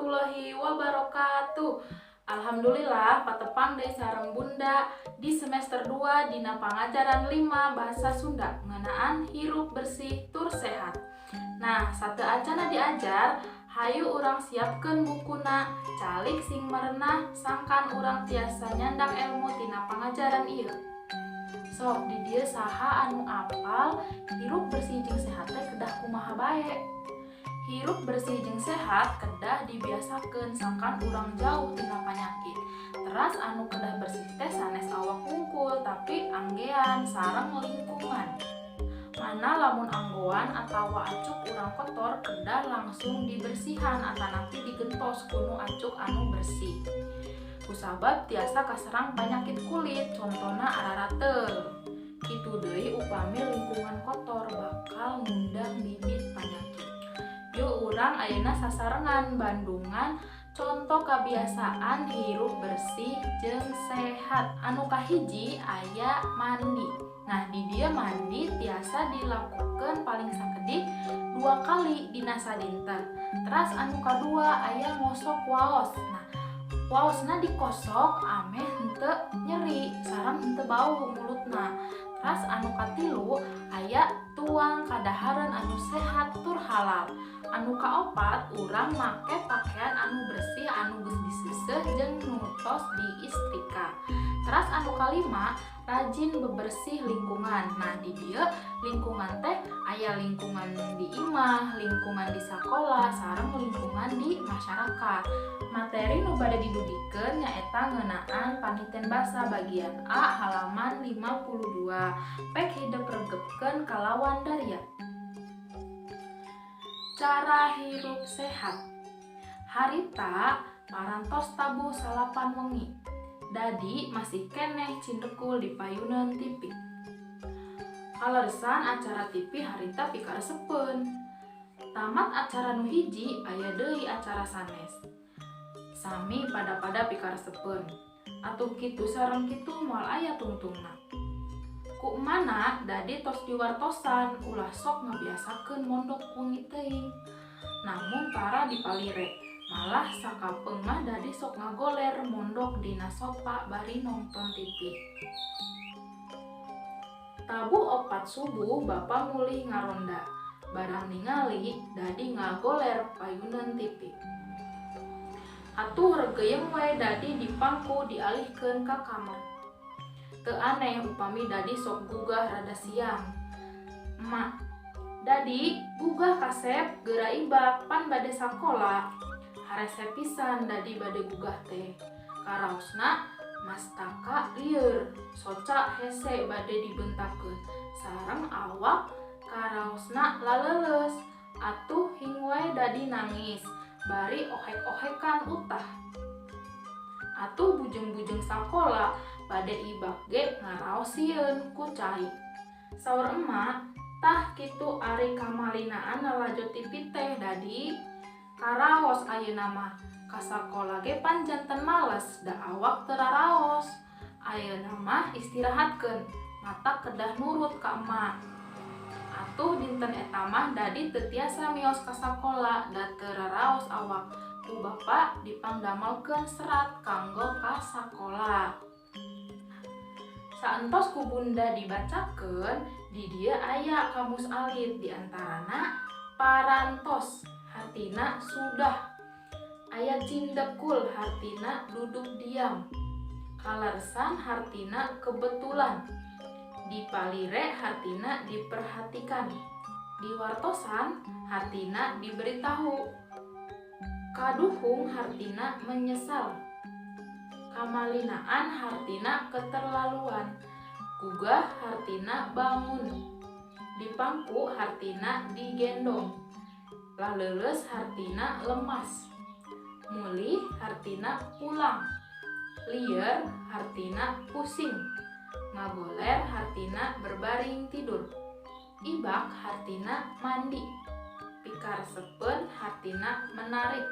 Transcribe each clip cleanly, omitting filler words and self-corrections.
Warahmatullahi wabarakatuh. Alhamdulillah, patepang deui sareng Bunda di semester 2 dina pangajaran 5 bahasa Sunda ngeunaan hirup bersih tur sehat. Nah, sateuacanna diajar, hayu urang siapkeun bukuna, calik sing merenah, sangkan urang tiasa nyandak ilmu tina pangajaran ieu. Sok, di dieu saha anu apal hirup bersih jeung sehat teh kedah kumaha bae? Hirup bersih jeung sehat kedah dibiasakeun sangkan urang jauh tina panyakit. Teras anu kedah bersih teh sanes awak wungkul, tapi anggean sareng lingkungan. Mana lamun anggoan atawa acuk urang kotor, kedah langsung dibersihan atanapi digentos ku nu acuk anu bersih. Kusabab tiasa kaserang panyakit kulit, contona ararateul. Kitu deui upami lingkungan kotor bakal ngundang bibit panyakit. Yuk, urang ayeuna sasarengan bandungan contoh kebiasaan hirup bersih jeung sehat. Anu kahiji aya mandi. Nah, di dieu mandi tiasa dilakukan paling sakedik dua kali dina sadinten. Teras anu kadua aya ngosok waos. Nah, waosna dikosok ameh henteu nyeri sareng henteu bau mulutna. Teras anu katilu aya tuang kadaharan anu sehat tur halal. Anu kaopat, urang make pakaian anu bersih, anu geus diseuseuh jeung nu tos diistrika. Teras anu kalima, rajin bebersih lingkungan. Nah, di dieu lingkungan teh aya lingkungan di imah, lingkungan di sakola, sareng lingkungan di masyarakat. Materi nu bade didugikeun nyaeta ngeunaan paniten basa bagian A halaman 52. Pek hidep regepkeun kalawan daria. Cara hirup sehat. Harita parantos tabuh 9 wengi. Dadi masih keneh cindekul di payuneun TV. Kaleresan acara TV harita pikaresepeun. Tamat acara nu hiji, aya deui acara sanes. Sami pada-pada pikaresepeun. Atuh kitu sareng kitu moal aya tungtungna. Ku emana Dadi tos diwartosan ulah sok ngabiasakeun mondok wengi teuing. Namun tara dipalire. Malah sakapeung mah Dadi sok ngagoler mondok dina sopa bari nongton TV. Tabuh 4 subuh bapa mulih ngaronda. Barang ningali Dadi ngagoler payuneun TV. Atuh regeyeng we Dadi dipangku dialihkeun ka kamar. Teu aneh upami Dadi sok gugah rada siang. Emak, "Dadi, gugah kasep, geura ibak, pan bade sakola." Harese pisan Dadi bade gugah teh. Karaosna mastaka lieur, soca hese bade dibentakeun. Sareng awak karaosna laleuleus. Atuh hing wae Dadi nangis, bari ohek-ohekan utah. Atuh bujeng-bujeng sakola bade ibak ge ngaraos sieun ku cai. Saur emak, "Tah, kitu ari kamalinaan lalajo TV teh, Dadi. Karaos ayeuna mah, ka sakola ge pan janten males da awak teu raraos. Ayeuna mah istirahatkeun, matak kedah nurut ka emak." Atuh dinten eta mah Dadi teu tiasa mios ka sakola da teu raraos awak. Ku bapa dipangdamelkeun serat kanggo ka sakola. Saentos ku Bunda dibacakeun, di dieu aya kamus alit, di antarana parantos hartina sudah. Aya cindekul hartina duduk diam. Kaleresan hartina kebetulan. Dipalire hartina diperhatikan. Diwartosan hartina diberitahu. Kaduhung hartina menyesal. Kamalinaan hartina keterlaluan. Gugah hartina bangun. Dipangku hartina digendong. Laleuleus hartina lemas. Mulih hartina pulang. Lieur hartina pusing. Ngagoler hartina berbaring tidur. Ibak hartina mandi. Pikaresepeun hartina menarik.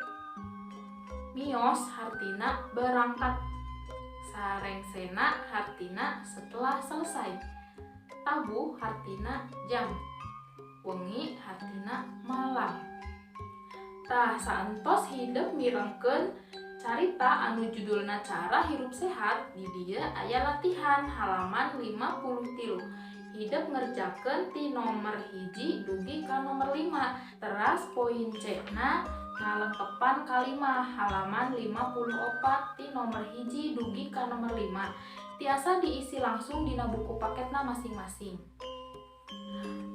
Mios hartina berangkat. Sarengsena hartina setelah selesai. Tabuh hartina jam. Wengi hartina malam. Tah, saentos hidep mirengkeun carita anu judulna Cara Hirup Sehat, di dieu aya latihan halaman 53. Hidep ngerjakeun ti nomor 1 dugi ka nomor 5. Teras poin C na ngalengkepan kalimah halaman 54 ti nomor 1 dugi ka nomor 5. Tiasa diisi langsung dina buku paketna masing-masing.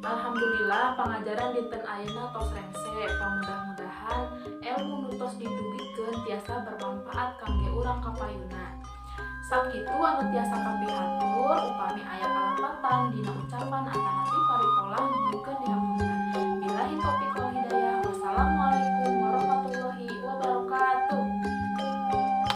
Alhamdulillah, pangajaran dinten ayeuna tos rengse. Pamudah-mudahan ilmu nu tos didugikeun tiasa bermanfaat kangge urang kapayuna. Sakitu anu tiasa kapihatur, upami aya kalepatan dina ucapan atanapi paritolah, nyuhunkeun dihapunten. Billahi taufiq.